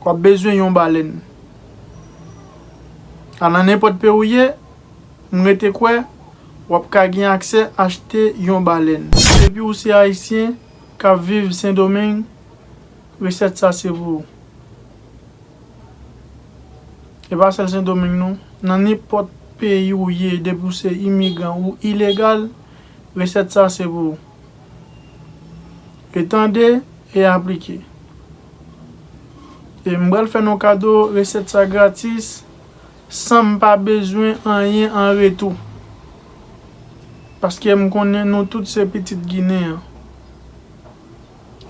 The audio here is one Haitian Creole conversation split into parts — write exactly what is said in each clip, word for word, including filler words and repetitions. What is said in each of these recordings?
W ap bezwen yon balèn. A nan nenpòt peyi w ye, m rete kwè w ap ka gen aksè achte yon balèn. Depi w se Ayisyen k ap viv Sendomeng, resèt sa se pou ou. E pa sèl Sendomeng non. Nan nenpòt peyi w ye, depi w se imigran ou ilegal, resèt sa se pou ou. E tande e aplike. E m pral fè nou kado resèt sa gratis, san m pa bezwen anyen an retou. Paske m konnen nou tout se pitit Ginen an.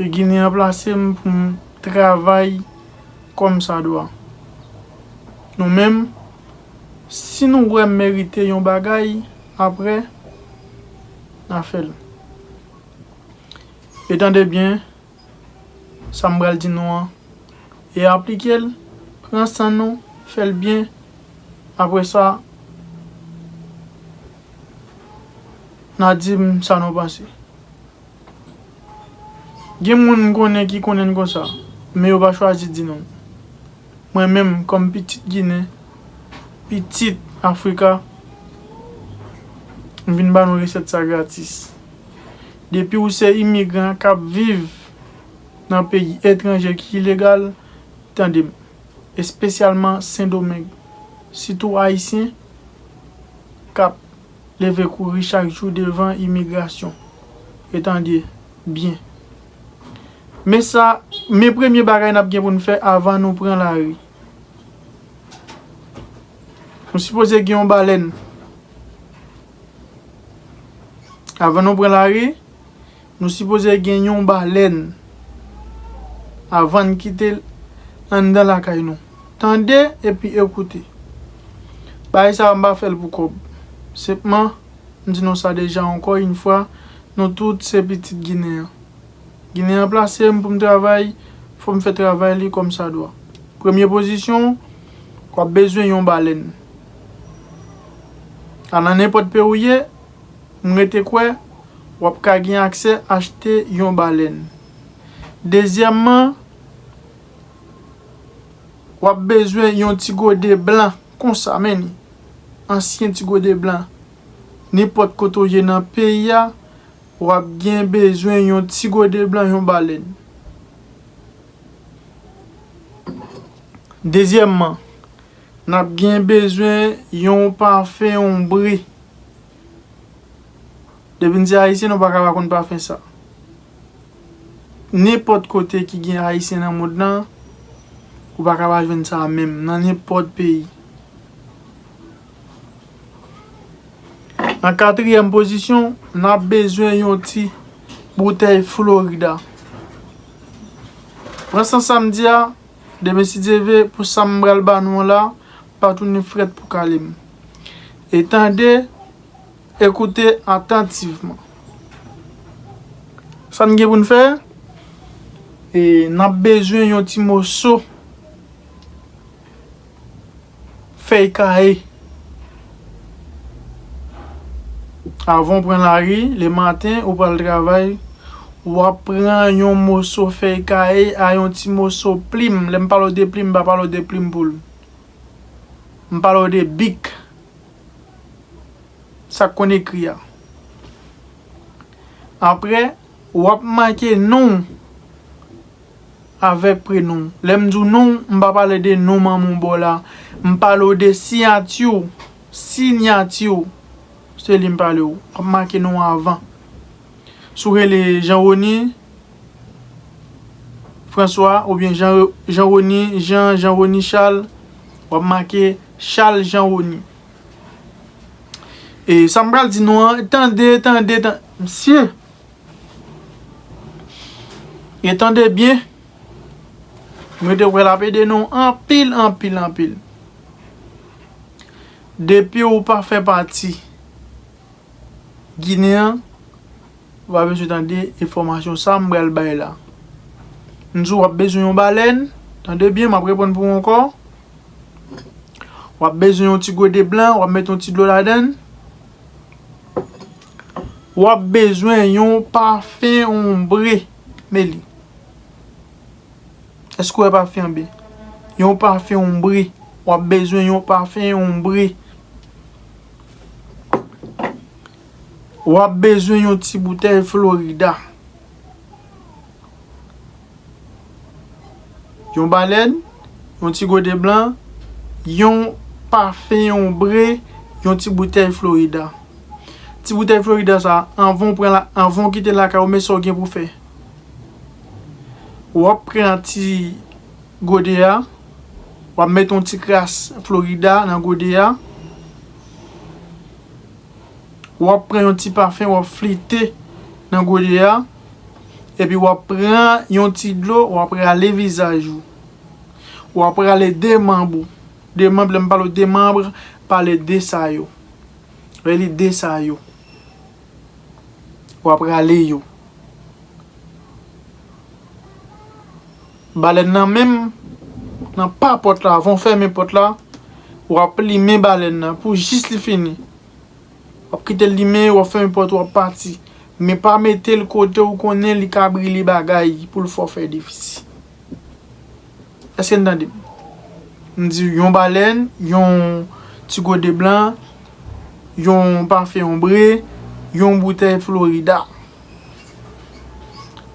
E Ginen an plase m pou m travay kòmsadwa. Nou menm, si nou wè m merite yon bagay, apre, n a fè l. E tande byen sa m pral di nou an, e aplike l, pran san nou, fè l byen. Apre sa, n a di m sa nou panse. Gen moun m konnen ki konnen n konsa, men yo pa chwazi di nou. Mwen menm, kòm pitit Ginen, pitit Afrika, m vin ba nou resèt sa gratis. Depi w se imigran k ap viv nan peyi etranje ki ilegal, tande m, espesyalman Sendomeng, sitou Ayisyen k ap leve kouri chak jou devan imigrasyon. E tande byen. Men sa, men premye bagay n ap gen pou n fè avan nou pran lari. Nou sipoze gen yon balèn. Avan nou pran lari, nou sipoze gen yon balèn avan n kite l anndan lakay nou. Tande epi ekoute. Bagay sa a m pa fè l pou kòb. Senpman, m di nou sa deja ankò yon fwa, nou tout se pitit Ginen an. Ginen an plase m pou m travay, fò m fè travay li kòmsadwa. Premye pozisyon, w ap bezwen yon balèn. A nan nenpòt peyi w ye, m rete kwè w ap ka gen aksè achte yon balèn. Dezyèmman, w ap bezwen yon ti gode blan konsa, men ni ansyen ti gode blan. Nenpòt kote w ye nan peyi a, w ap gen bezwen yon ti gode blan, yon balèn. Dezyèmman, n ap gen bezwen yon pafen onbre. Depi n se Ayisyen, nou pa ka pa konn pafen sa. Nenpòt kote ki gen Ayisyen nan mond lan, ou pa ka pa jwenn sa menm, nan nenpòt peyi. Nan katriyèm pozisyon, n ap bezwen yon ti boutèy Florida. Pran san sa m di a, demen si Dye vle, pou sa m pral ba nou an la, pa tounen frèt pou kale m. E tande, ekoute atantivman. Sa n gen pou n fè? E n ap bezwen yon ti moso fèy kaye. Avan w pran lari, lematen, ou pral travay, w ap pran yon moso fèy kaye a yon ti moso plim. Lè m pale w de plim, m pa pale w de plim poul. M pale w de bik. Sa k konn ekri a. Apre, w ap make non w avèk prenon w. Lè m di w non w, m pa pale de non manman w ba w la. M pale w de siyati w. Siyati w. Se li m pale w. W ap make non w avan. Si w rele Jean Rony François oubyen Jean, Jean Rony Jean, Jean Rony Charles, w ap make Charles Jean Rony. E sa m pral di nou an, tande, tande, tande, mesye. E tande byen. Mwen te wè l ap ede nou anpil, anpil, anpil. Depi ou pa fè pati Ginen an, ou pa bezwen tande enfòmasyon sa m pral bay la. M di w ap bezwen yon balèn, tande byen, m ap reponn pou ou ankò. W ap bezwen yon ti gode blan, w ap met yon ti dlo ladan l. W ap bezwen yon pafen onbre, men li. Èske w wè pafen an byen? yon pafen onbre. W ap bezwen yon pafen onbre. W ap bezwen yon ti boutèy Florida. Yon balèn, yon ti gode blan, yon pafen onbre, yon ti boutèy Florida. Ti boutèy Florida sa, anvan w pran la, anvan w kite lakay ou, men sa w gen pou w fè. W ap pran ti gode a, w ap mete yon ti kras Florida nan gode a. W ap pran yon ti pafen, w ap flite nan gode a. Epi w ap pran yon ti dlo, w ap rale vizaj ou. W ap rale de manb ou. De manb, lè m pale w de manb, pale de sa yo. Rele de sa yo. W ap rale yo. Balèn nan menm, nan pa pòt la, avan w fèmen pòt la, w ap limen balèn nan pou jis li fini. W ap kite l limen, w ap fèmen pòt, w ap pati. Men pa mete l kote ou konnen li ka brile bagay pou l fè w fè defisi. Èske n tande m? M di yon balèn, yon ti gode blan, yon pafen onbre, yon boutèy Florida.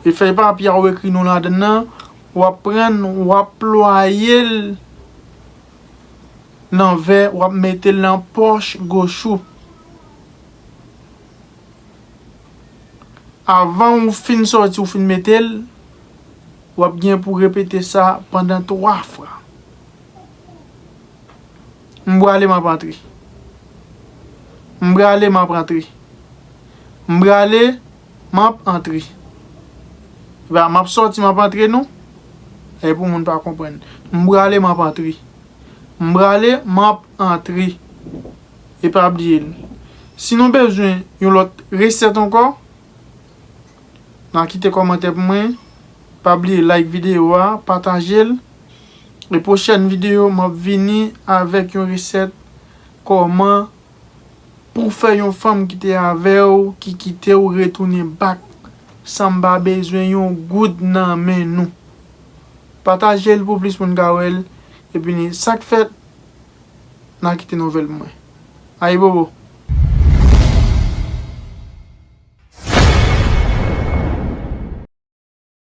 E fèy papye a ou ekri non ladann nan, w ap pran, w ap plwaye l nan vè, w ap mete l nan pòch goch ou. Avan ou fin sòti, ou fin mete l, w ap gen pou repete sa pandan twa fwa. M prale, m ap antre. M prale, m ap antre. M prale, m ap antre. Epa, m ap sòti, m ap antre non. E pou moun pa konprann. M prale, m ap antre. M prale, m ap antre. E pa bliye l. Si nou bezwen yon lòt resèt ankò, nan kite kòmantè pou mwen. Pa bliye like videyo a, pataje l. E pwochèn videyo, m ap vini avèk yon resèt kòman pou fè yon fanm ki te avè w, ki kite w, retounen back san m pa bezwen yon goud nan men nou. Pataje l pou plis moun ka wè l. Epi ni sa k fèt, n a kite nouvèl pou mwen. Ayibobo.